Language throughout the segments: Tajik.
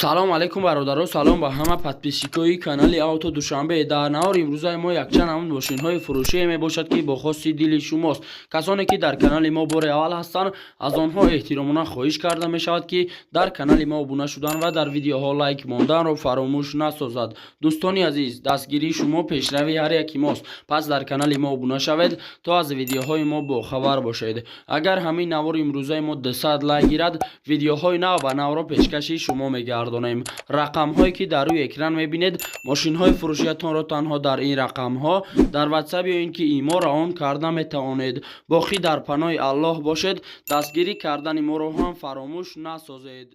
Салом алейкум, бародаро, салом ба ҳама подписчикои канали Авто Душанбе. Дар навори имрӯзаи мо якчанд ҳамун мошинҳои фурӯшие мебошад, ки бо хости дили шумост. Касоне ки дар канали мо бори аввал ҳастанд, аз онҳо эҳтиромона хоҳиш карда мешавад, ки дар канали мо обуна шудан ва дар видеоҳо лайк монданро фаромӯш насозад. Дӯстони азиз, дастгирии шумо пешрави ҳар яки мост, пас дар канали мо обуна шавед, то аз видеоҳои мо бохабар бошед. Агар ҳамин навори имрӯзаи мо 200 лайк гирад, видеоҳои нав ба навро пешкаши шумо мегардонем. Рақамҳое ки дар рӯи экран мебинед, мошинҳои фурӯшиятонро танҳо дар ин рақамҳо дар Ватсап ё ин ки Имо равон карда метавонед. Боқӣ дар паноҳи Аллоҳ бошед, дастгирӣ кардани моро ҳам фаромӯш насозед.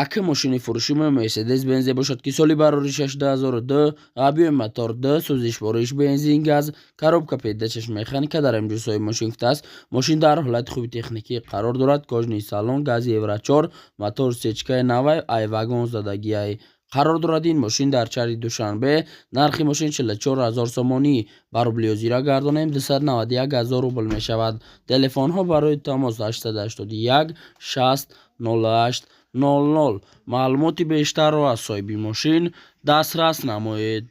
Якум мошини фурӯши мо Мерседес Бензе бошад, ки соли бароришаш 2002, объёми мотор 2, сӯзишвориш бензин, газ, коробка передачаш механика. Дар инҷо соҳиби мошин гуфтааст, мошин дар ҳолати хуби техникӣ қарор дорад, кожаный салон, гази Евро 4, мотор сечкаи навай, ай вагон задагиай. Қарор дорад ин мошин дар шаҳри Душанбе. Нархи мошин 44 000 сомонӣ, ба рубли ҳозира гардонем, 291 ҳазор рубл мешавад. Телефонҳо барои тамос 881 60 08 00. Маълумоти бештарро аз соҳиби мошин дастрас намоед.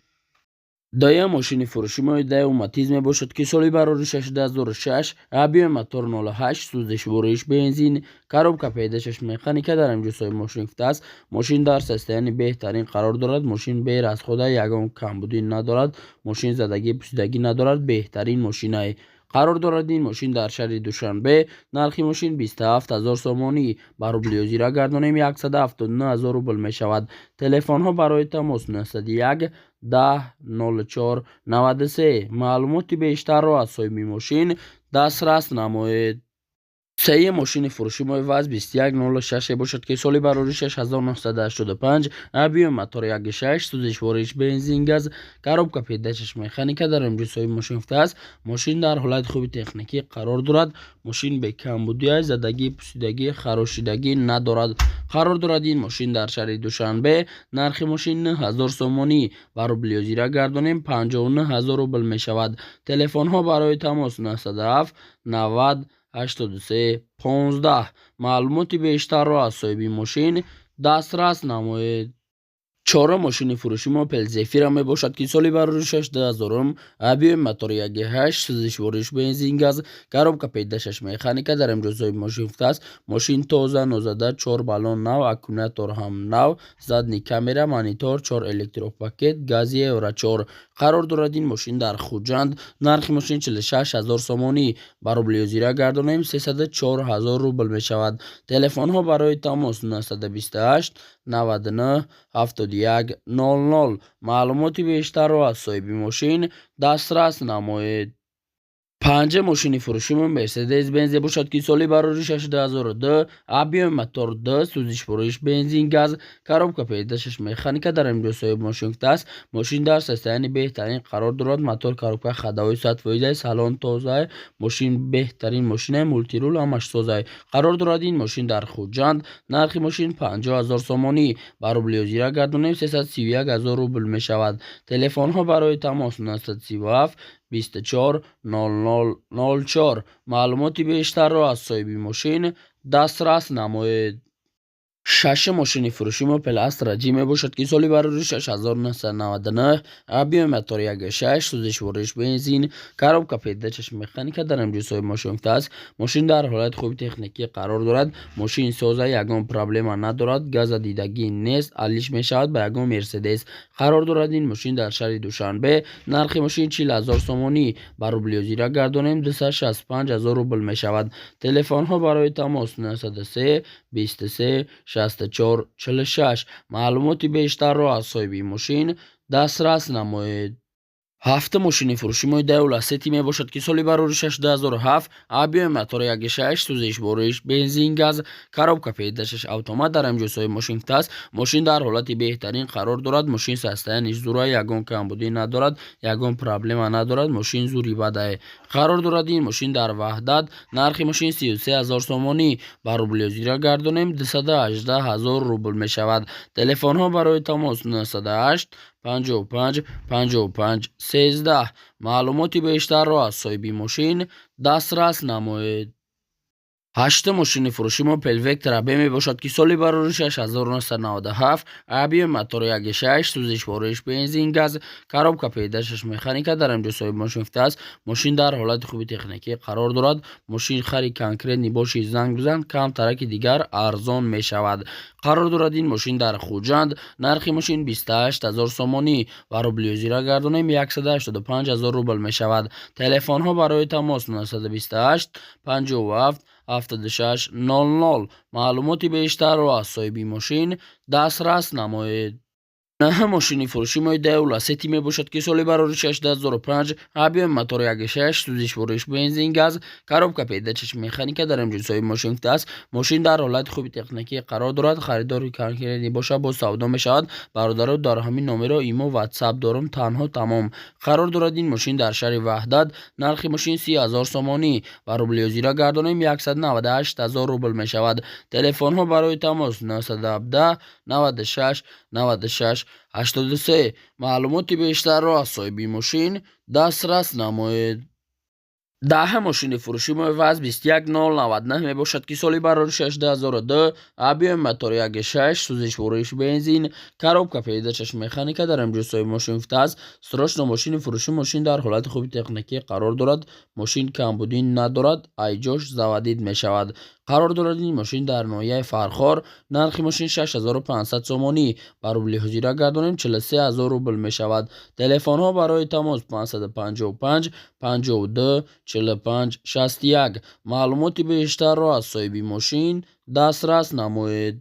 Дуюм мошини фурӯши мо Даеу Матиз мебошад, ки соли бароришаш 2006, объёми мотор 08, сӯзишвориш бензин, коробка передачаш механика. Дар инҷо соҳиби мошин гуфтааст, мошин дар состоянии беҳтарин қарор дорад, мошин беразхода, ягон камбудӣ надорад, мошин задагӣ пусидагӣ надорад, беҳтарин мошинае. Қарор дорад ин мошин дар шаҳри Душанбе. Нархи мошин 27 ҳазор сомонӣ, ба рубли ҳозира гардонем, 179 ҳазор рубл мешавад. Телефонҳо барои тамос 901 10 04 93. Маълумоти бештарро аз соҳиби мошин дастрас намоед. Сеюм мошини фурӯши мо ВАЗ 2106 бошад, ки соли бароришаш 1985, объёми мотор 1.6, сӯзишвориш бензин, газ, коробка передачаш механика. Дар инҷо соҳиби мошин гуфтааст, мошин дар ҳолати хуби техникӣ қарор дорад, мошин бекамбудӣ, задагӣ, пусидагӣ, харошидагӣ надорад. Қарор дорад ин мошин дар шаҳри Душанбе. Нархи мошин 9000 сомонӣ, ба рубли ҳозира гардонем, 59 ҳазор рубл мешавад. Телефонҳо барои тамос 907 90 83 15. Маълумоти бештарро аз соҳиби мошин дастрас намоед. Чорум мошини фурӯши мо Опел Зефира мебошад, ки соли бароришаш 2000-ум, объёми мотори 1.8, сӯзишвориш бензин, газ, коробка передачаш механика. Дар инҷо соҳиби мошин гуфтааст, мошин тоза, нозада, чор баллон нав, аккумулятор ҳам нав, задний камера, монитор, чор электропакет, гази Евро 4. Қарор дорад ин мошин дар Хуҷанд. Нархи мошин 46 ҳазор сомонӣ, ба рубли ҳозира гардонем, 304 ҳазор рубл мешавад. Телефонҳо барои тамос 928 99 71 00. Маълумоти бештарро аз соҳиби мошин дастрас намоед. Панҷум мошини фурӯши мо Мерседес Бензе бошад, ки соли бароришаш 2002, объёми мотор 2, сӯзишвориш бензин, газ, коробка передачаш механика. Дар инҷо соҳиби мошин гуфтааст, мошин дар состоянии беҳтарин қарор дорад, мотор, коробка ходовой 100%, салон тоза, мошин беҳтарин мошина, мультируль, ҳамаш соза. Қарор дорад ин мошин дар Хуҷанд. Нархи мошин 50 ҳазор сомонӣ, ба рубли ҳозира гардонем, 331 ҳазор рубл мешавад. Телефонҳо барои тамос 937 24 00 04. Маълумоти бештарро аз соҳиби мошин дастрас намоед. Шашум мошини фурӯши мо Опел Астра Ҷи мебошад, ки соли бароришаш 1999, объёми мотор 1.6, сӯзишвориш бензин, коробка передачаш механика. Дар инҷо соҳиби мошин гуфтааст, мошин дар ҳолати хуби техникӣ қарор дорад, мошин соза, ягон проблема надорад, газа дидагӣ нест, алиш мешавад ба ягон Мерседес. Қарор дорад ин мошин дар шаҳри Душанбе. Нархи мошин 40 ҳазор сомонӣ, ба рубли ҳозира гардонем, 265 ҳазор рубл мешавад. Телефонҳо барои тамос 903 23 64 46. Маълумоти бештарро аз соҳиби мошин дастрас намоед. Ҳафтум мошини фурӯши мо Даеу Ласети мебошад, ки соли бароришаш 2007, объёми мотор 1.6, сӯзишвориш бензин, газ, коробка передачаш автомат. Дар инҷо соҳиби мошин гуфтааст, мошин дар ҳолати беҳтарин қарор дорад, мошин состояниш зура, ягон камбудӣ надорад, ягон проблема надорад, мошин зури бадае. Қарор дорад ин мошин дар Ваҳдат. Нархи мошин 33 ҳазор сомонӣ, ба рубли ҳозира гардонем, 218 ҳазор рубл мешавад. Телефонҳо барои тамос 908 55 55 13. Маълумоти бештарро аз соҳиби мошин дастрас намоед. Ҳаштум мошини фурӯши мо Опел Вектра Б мебошад, ки соли бароришаш 1997, объёми мотори 1,6, сӯзишвориш бензин, газ, коробка передачаш механика. Дар инҷо соҳиби мошин гуфтааст, мошин дар ҳолати хуби техникӣ қарор дорад. Мошин хари конкретный боши, занг бизан, камтараки дигар арзон мешавад. Қарор дорад ин мошин дар Хуҷанд. Нархи мошин 28 000 сомонӣ ва рубли ҳозира гардонем, 185 000 рубл мешавад. Телефонҳо барои тамос 928 57 76 00. Маълумоти бештарро аз соҳиби мошин дастрас намоед. Наҳум мошини фурӯши мо Дэу Ласети мебошад, ки соли бароришаш 2005, объёми мотори 1,6, сӯзишвориш бензин, газ, коробка передачаш механика. Дар инҷо соҳиби мошин гуфтааст, мошин дар ҳолати хуби техникӣ қарор дорад. Харидори конкретный бошад, боз савдо мешавад. Бародаро, дар ҳамин номеро имо, Ватсап дорум, танҳо тамом. Қарор дорад ин мошин дар шаҳри Ваҳдат. Нархи мошин 30 000 сомонӣ ва рубли ҳозира гардонем, 198 000 рубл мешавад. Телефонҳо барои тамос 917 96 96 83. Маълумоти бештарро аз соҳиби мошин дастрас намоед. Даҳум мошини фурӯши мо ВАЗ 21099 мебошад, ки соли бароришаш 2002, объёми мотори 1,6, сӯзишвориш бензин, коробка передачаш механика. Дар инҷо соҳиби мошин гуфтааст, срочно мошини фурӯшӣ, мошин дар ҳолати хуби техникӣ қарор дорад, мошин камбудӣ надорад, айҷош заводить мешавад. Қарор дорад ин мошин дар ноҳияи Фархор. Нархи мошин 6500 сомонӣ, ба рубли ҳозира гардонем, 43 000 рубл мешавад. Телефонҳо барои тамос 555 52 45 61. Маълумоти бештарро аз соҳиби мошин дастрас намоед.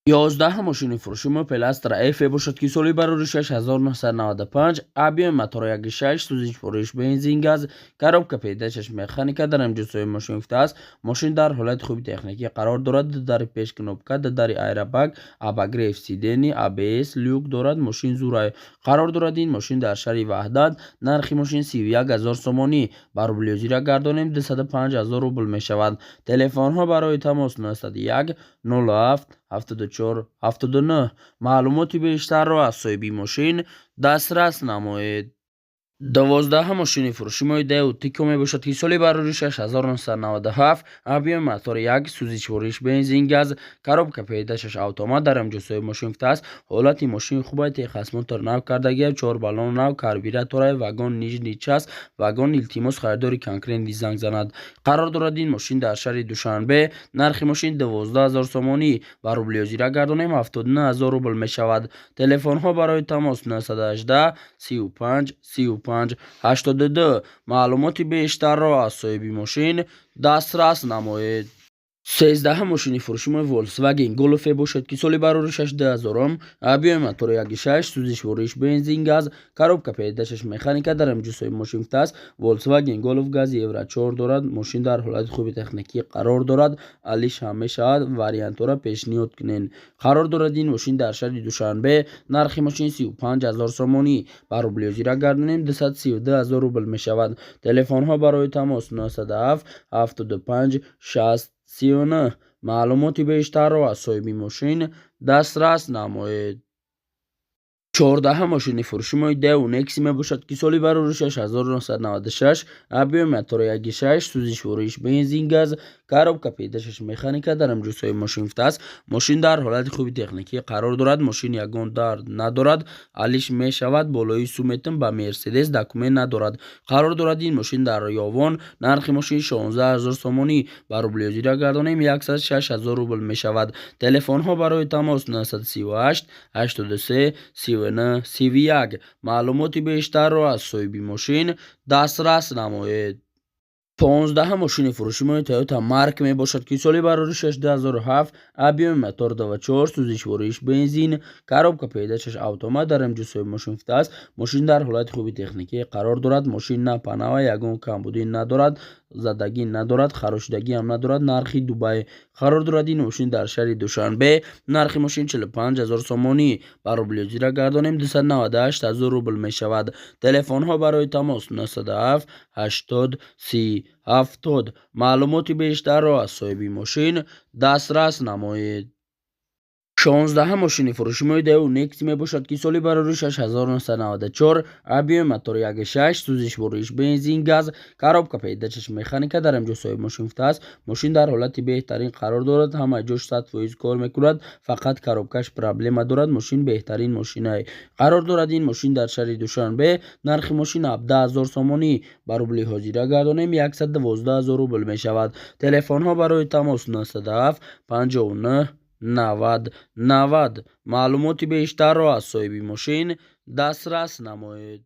11-ум мошини фурӯши мо Опел Астра Ф мебошад, ки соли бароришаш 1995, объёми мотори 1,6, сӯзишвориш бензин, газ, коробка передачаш механика. Дар инҷо соҳиби мошин гуфтааст, мошин дар ҳолати хуби техникӣ қарор дорад. Ду дари пеш кнопка, ду дари аэробаг, обогрев сидений, АБС, люк дорад. Мошин зурай. Қарор дорад ин мошин дар шаҳри Ваҳдат. Нархи мошин 31 000 сомонӣ, ба рубли ҳозира гардонем, 205 000 рубл мешавад. Телефонҳо барои тамос 901 07 74 79. Маълумоти бештарро аз соҳиби мошин дастрас намоед. 12-ум мошини фурӯши мо Дэу Тико мебошад, ки соли бароришаш 1997, объёми мотори 1, сӯзишвориш бензин, газ, коробка передачаш автомат. Дар инҷо соҳиби мошин гуфтааст, ҳолати мошин хуб аст, техосмотр нав кардагиам, чор баллон нав, карбюратора, вагон нижний часть вагон. Илтимос, харидори конкретный занг занад. Қарор дорад ин мошин дар шаҳри Душанбе. Нархи мошин 12 000 сомонӣ, ба рубли ҳозира гардонем, 79 000 рубл мешавад. Телефонҳо барои тамос 918 35 35 82. Маълумоти бештарро аз соҳиби мошин дастрас намоед. 13-ум мошини фурӯши мо Volkswagen Golf бошад, ки соли бароришаш 2000, объёми мотори 1,6, сӯзишвориш бензин, газ, коробка передачаш механика. Дар инҷо соҳиби мошин гуфтааст, Volkswagen Golf гази Евро 4 дорад, мошин дар ҳолати хуби техникӣ қарор дорад, алиш ҳам мешавад, вариантҳоро пешниҳод кунед. Қарор дорад ин мошин дар шаҳри Душанбе. Нархи мошин 35 000 сомонӣ, ба рубли ҳозира гардонем, 232 000 рубл мешавад. Телефонҳо барои тамос 907 75 60 39. Маълумоти бештарро аз соҳиби мошин дастрас намоед. 14-ум мошини фурӯши мо Дэу Некси мебошад, ки соли бароришаш 1996, объёми мотори 1,6, сӯзишвориш бензин, газ, коробка передачаш механика. Дар инҷо соҳиби мошин гуфтааст, мошин дар ҳолати хуби техникӣ қарор дорад, мошин ягон дард надорад, алиш мешавад, болои суметм ба Мерседес, документ надорад. Қарор дорад ин мошин дар Ёвон. Нархи мошин 16 000 сомонӣ, ба рубли ҳозира гардонем, 106 000 рубл мешавад. Телефонҳо барои тамос 938 83 39 31. Маълумоти бештарро аз соҳиби мошин дастрас намоед. 15-ум мошини фурӯши мо Toyota Mark мебошад, ки соли бароришаш 2007, объёми мотор 2,4, сӯзишвориш бензин, коробка передачаш автомат. Дар инҷо соҳиби мошин гуфтааст, мошин дар ҳолати хуби техникӣ қарор дорад, мошин на панава, ягон камбудӣ надорад, задагӣ надорад, харошидагӣ ҳам надорад, нархи Дубай. Қарор дорад ин мошин дар шаҳри Душанбе. Нархи мошин 45 000 сомонӣ, ба рубли ҳозира гардонем, 298 000 рубл мешавад. Телефонҳо барои тамос 907 80 30 70. Маълумоти бештарро аз соҳиби мошин дастрас намоед. 16-ҳам мошини фурӯши мои Дэу Некси мебошад, ки соли барори 6994, объёми мотори 1,6, сӯзишвориш бензин, газ, коробка передачаш механика. Дар инҷо соҳиби мошин гуфтааст, мошин дар ҳолати беҳтарин қарор дорад, ҳама ҷош 100% кор мекунад, фақат коробкаш проблема дорад. Мошин беҳтарин мошинае қарор дорад. Ин мошин дар шаҳри Душанбе. Нархи мошин 17 000 сомонӣ, ба рубли ҳозира гардонем, 112 000 рубл мешавад. Телефонҳо барои тамос 907 59 90 90. Маълумоти бештарро аз соҳиби мошин дастрас намоед.